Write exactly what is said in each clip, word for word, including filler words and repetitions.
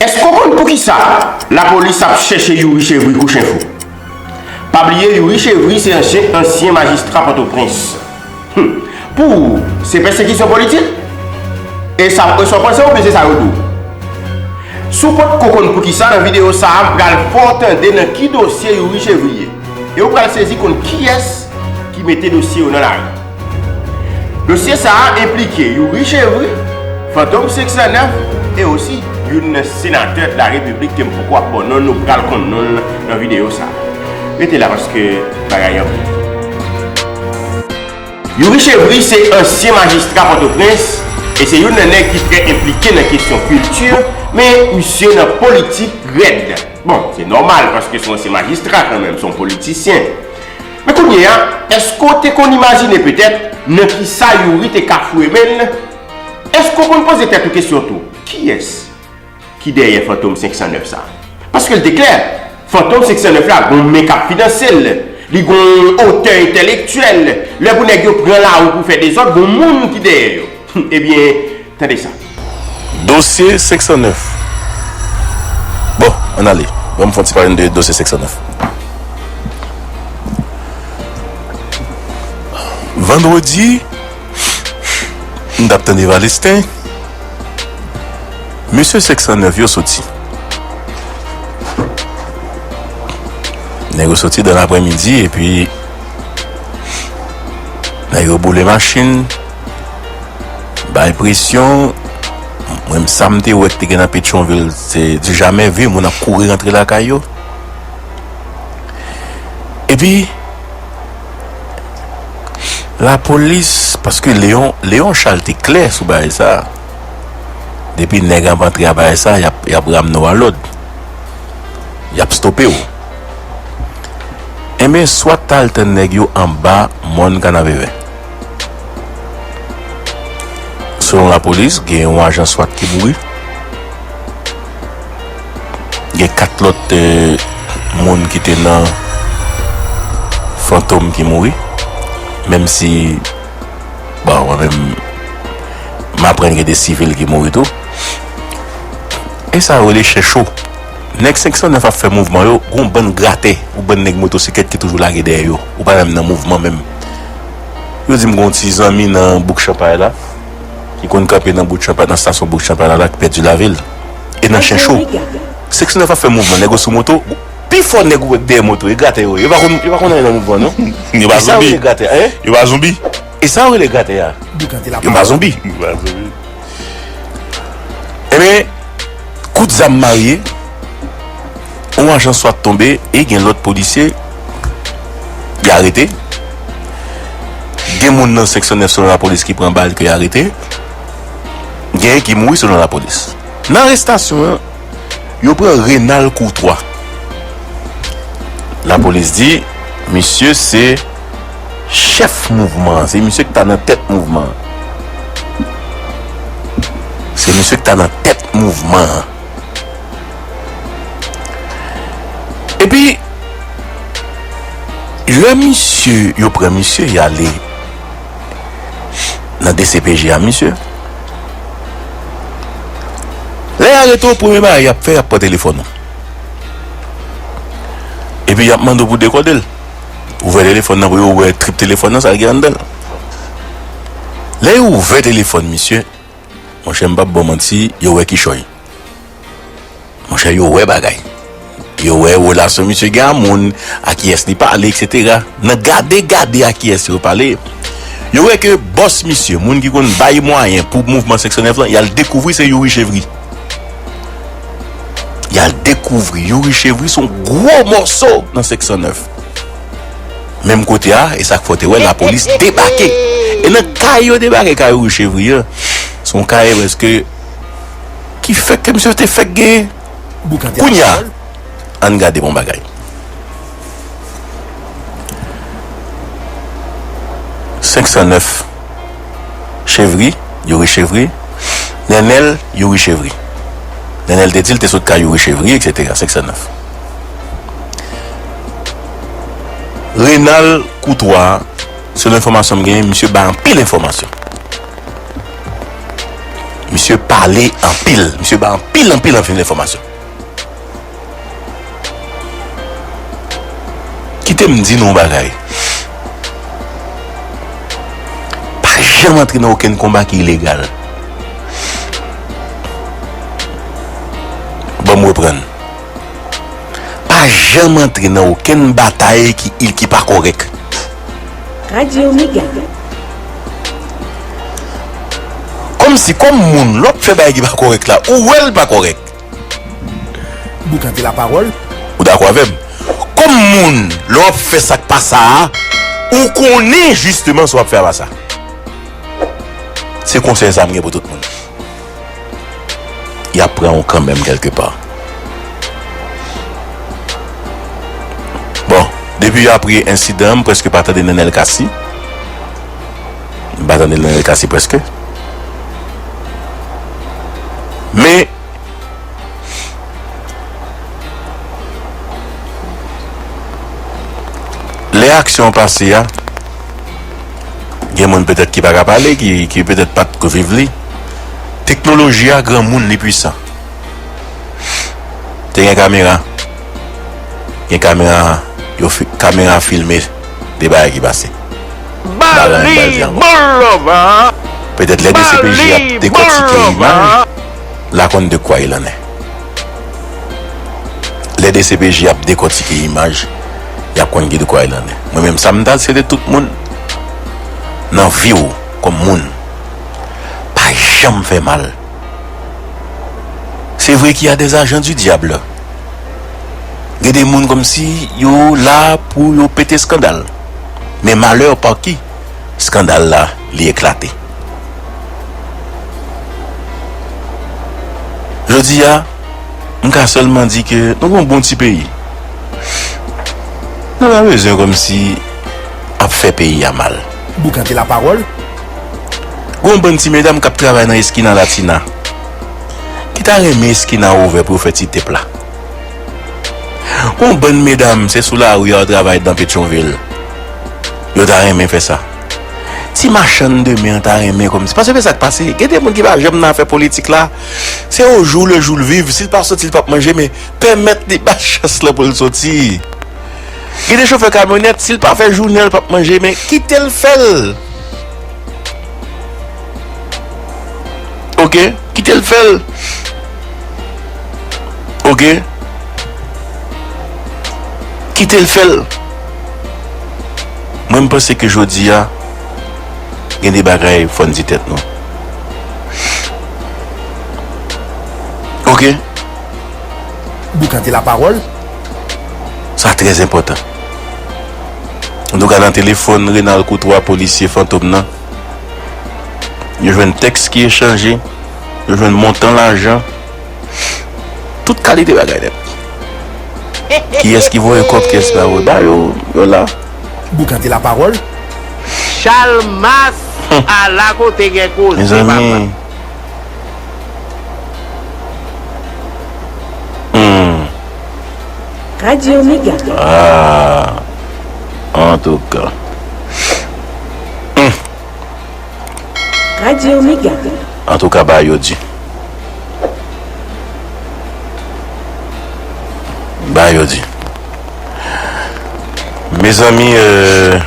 Èske w konn poukisa lapolis ap chèche Youri Chevry kou chen fou? Pa bliye, Youri Chevry se ansyen, ansyen majistra Pòtoprens. Hum. Pou ou, se pèsekisyon politik? E sa, e sa w panse oubyen se sa yo di w? Si w potko konn poukisa, nan videyo sa a, m pral fè w tande nan ki dosye Youri Chevry ye. E w pral sezi konn kiyès ki mete dosye yo nan lari. Dosye sa a enplike Youri Chevry, Fantom senk san nèf e osi youn nan senatè de la repiblik ke m poko ap ba w non l, nou pral konn non l nan videyo sa a. Rete la paske bagay yo anpil. Youri Chevry se ansyen majistra Pòtoprens e se youn nan nèg ki trè enplike nan kesyon kilti, men misye nan politik rèd. Bon, se nòmal paske se yon ansyen majistra kanmenm, se yon politisyen. Men kounye a, èske w te konn imajine petèt nan kisa Youri te ka foure men l? Èske w konn poze tèt ou kesyon tou? Kiyès ki dèyè Fantom senk san nèf sa? Paske l te klè, Fantom senk san nèf la gon men k ap finanse l, li gon otè entèlektyèl. Lè pou nèg yo pran lari pou fè dezòd, gon moun ki dèyè yo. Ebyen, tande sa. Dosye senk san nèf. Bon, ann ale. Ban m fè yon ti pale de dosye senk san nèf. Vandredi, m t ap tande Valesten. Mesye senk san nèf yo soti. Nèg yo soti dan laprèmidi epi nèg yo boule machin, bay presyon. Mwen, sa m te wè k te gen nan Petyonvil, se di jamè vi moun ap kouri rantre lakay yo. Epi, lapolis, paske Leon, Leon Charles te klè sou bagay sa a. Depi nèg ap antre a bagay sa a, y ap, y ap ramne w alòd. Y ap stope w. Enben, swat t al tann nèg yo anba mòn Kanapevè. Selon lapolis, gen yon ajan swat ki mouri. Gen kat lòt, eh, moun ki te nan Fantom ki mouri. Menm si, bon, mwen menm, m aprann gen de sivil ki mouri tou. E sa yo rele chen cho. Nèg senk san nèf ap fè mouvman yo, gon bann gratè, yon bann nèg motosiklèt ki toujou lage dèyè yo. Ou pa menm nan mouvman menm. Yo di m gon ti zanmi nan bouk Chanpay la, ki konn kanpe nan bouk Chanpay, nan stasyon bouk Chanpay la, la ki pèdi lavi l. E nan chen cho. Senk san nèf ap fè mouvman, nèg yo sou moto, pi fò nèg ou wè k dèyè moto, e gratè yo ye. Yo pa konn, yo pa konn anyen nan mouvman, non. Yo pa zonbi. E sa yo rele gratè, en? Yo pa zonbi. E sa yo rele gratè a? Yo pa zonbi. Yo pa zonbi. Ebyen, kout zam marye, yon ajan swat tonbe e gen lòt polisye ki arete. Gen moun nan senk san nèf selon lapolis ki pran bal ke y arete. Genyen ki mouri selon lapolis. Nan arestasyon an, yo pran Renald Courtois. Lapolis di, misye se chèf mouvman an. Se misye ki ta nan tèt mouvman an. Se misye ki ta nan tèt mouvman an. Epi, lè misye, yo pran misye, y ale nan D C P J a misye. Lè y arete w, premye bagay y ap fè, y ap pran telefòn ou. Epi y ap mande w pou dekode l. Ouvè telefòn nan pou yo wè trip telefòn nan, sa l gen anndan l. Lè yo ouvè telefòn misye, monchè, m p ap ba w manti, yo wè kichòy. Monchè, yo wè bagay. Yo wè relasyon misye gen a moun, a kiyès li pale, etsetera. Nan gade, gade a kiyès yo pale, yo wè ke bòs misye, moun ki konn bay mwayen pou mouvman senk san nèf lan, y al dekouvri se Youri Chevry. Y al dekouvri Youri Chevry se yon gwo mòso nan senk san nèf. Menm kote a, e sa k fè w te wè lapolis debake. E nan kay yo debake, kay Youri Chevry an, se yon kay prèske ki fèk ke misye te fèk genyen. Kounye a, ann gade bon bagay. Senk san nèf, Chevry, Youri Chevry, Nènèl, Youri Chevry. Nènèl te di l te sot kay Youri Chevry, etsetera, senk san nèf. Renald Courtois, selon enfòmasyon m genyen, misye bay anpil enfòmasyon. Misye pale anpil. Misye bay anpil, anpil, anpil lenfòmasyon. Kite m di nou yon bagay. Pa janm antre nan okenn konba ki ilegal. Ban m reprann. Pa janm antre nan okenn batay ki, ki pa kòrèk. Radyo Mega. Kòmsi, kòm moun, lè w ap fè bagay ki pa kòrèk la, ou wè l pa kòrèk. Boukante lapawòl. Ou dakò avè m? Kòm moun, lè w ap fè sa k pa sa a, ou konnen jisteman sa w ap fè a pa sa. Se konsèy sa a m gen pou tout moun. Y ap pran w kanmenm kèlkepa. Bon, depi apre ensidan an, m prèske pa tande Nenel Cassy. M pa tande Nenel Cassy prèske. Men, lè aksyon an pase a, gen moun petèt ki pa ka pale, ki, ki petèt pa t ko viv li. Teknoloji a granmoun, li pwisan. Te gen kamera. Gen kamera, yo fi-, kamera filme de bagay ki pase. Balan, bal di ankò. Petèt lè D C P J ap dekòtike imaj, la konn de quoi il en est. Lè D C P J ap dekòtike imaj, y ap konn ki de quoi il en est. Mwen menm, sa m ta swete tout moun nan vi w kòm moun, pa janm fè mal. Se vre qu'il y a des agents du diable. Gen de moun kòmsi yo la pou yo pete eskandal. Men malè pa ki eskandal la, li eklate. Jodi a, m ka sèlman di ke nou gon bon ti peyi. Nou pa bezwen kòmsi ap fè peyi a mal. Boukante lapawòl. Gon bann ti medam k ap travay nan eskina Latina ki ta renmen eskina ouvè pou yo fè ti tep la. Gon bann medam, se sou lari a yo travay dan Petyonvil. Yo ta renmen fè sa. Ti machann demen an ta renmen kòmsi. Paske men sa k pase. Gen de moun ki pa janm nan afè politik la. Se au jour le jour l viv. Si l pa soti, l p ap manje, men pèmèt li bay chans lan pou l soti. Gen de chofè kamyonèt, si l pa fè jounen, l p ap manje, men kite l fè l. Oke? Kite l fè l. Oke? Kite l fè l. Mwen, m panse ke jodi a, gen de bagay fò n di tèt nou. Oke? Boukante lapawòl. Sa trè enpòtan. Antouka, nan telefòn Renald Courtois, polisye Fantom nan, yo jwenn tèks ki echanje, yo jwenn montan lajan, tout kalite bagay nèt. Kiyès ki voye kòb, kiyès ki pa voye? Ba yo, yo la. Boukante lapawòl. Chalmas, ala kote gen koze, papa. Mezanmi. Hmm. Radyo Mega. Ah, antouka. Hmm. Radyo Mega. Antouka, ba yo di. Ba yo di. Mezanmi, euh,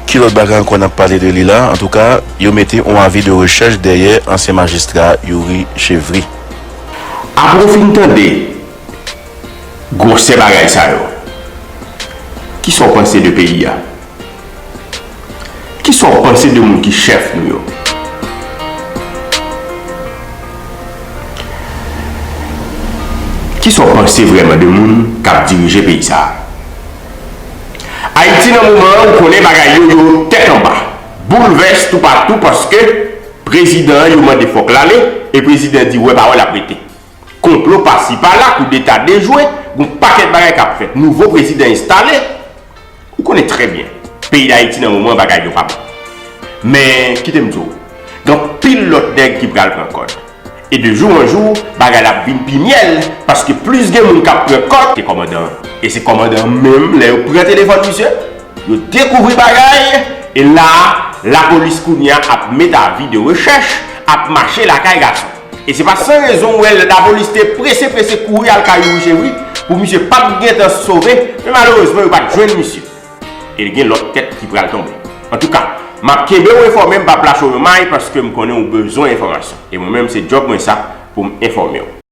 ki lòt bagay ankò n ap pale de li la? Antouka, yo mete yon avi de rechèch dèyè ansyen majistra Youri Chevry. Apre w fin tande gwosè bagay sa yo, kisa w panse de peyi a? Kisa w panse de moun ki chèf nou yo? Kisa w panse vrèman de moun k ap dirije peyi sa a? Ayiti nan moman an, ou konnen bagay yo, yo tèt anba. Boulvès toupatou paske prezidan an, yo mande fòk l ale, e prezidan an di wè pa wè l ap rete. Konplo pasi pala, koudeta dejwe, gon pakèt bagay k ap fèt. Nouvo prezidan enstale, ou konnen trè byen. Peyi Dayiti nan moman an bagay yo pa bon. Men, kite m di w, gen anpil lòt nèg ki pral pran kòd. E de jou an jou, bagay la ap vin pi myèl, paske plis gen moun k ap pran kòd ke kòmandan an. E se kòmandan an menm, lè yo pran telefòn misye, yo dekouvri bagay, e la, lapolis kounye a ap met avi de rechèch, ap mache lakay gason. E se pa san rezon w wè lapolis te prese prese kouri al kay Youri Chevry pou misye pa t gentan sove, men malerezman yo pa t jwenn misye. E gen lòt tèt ki pral tonbe. Antouka, m ap kenbe w enfòme, m p ap lache w yon may paske m konnen w bezwen enfòmasyon. E mwen menm se djòb mwen sa pou m enfòme w.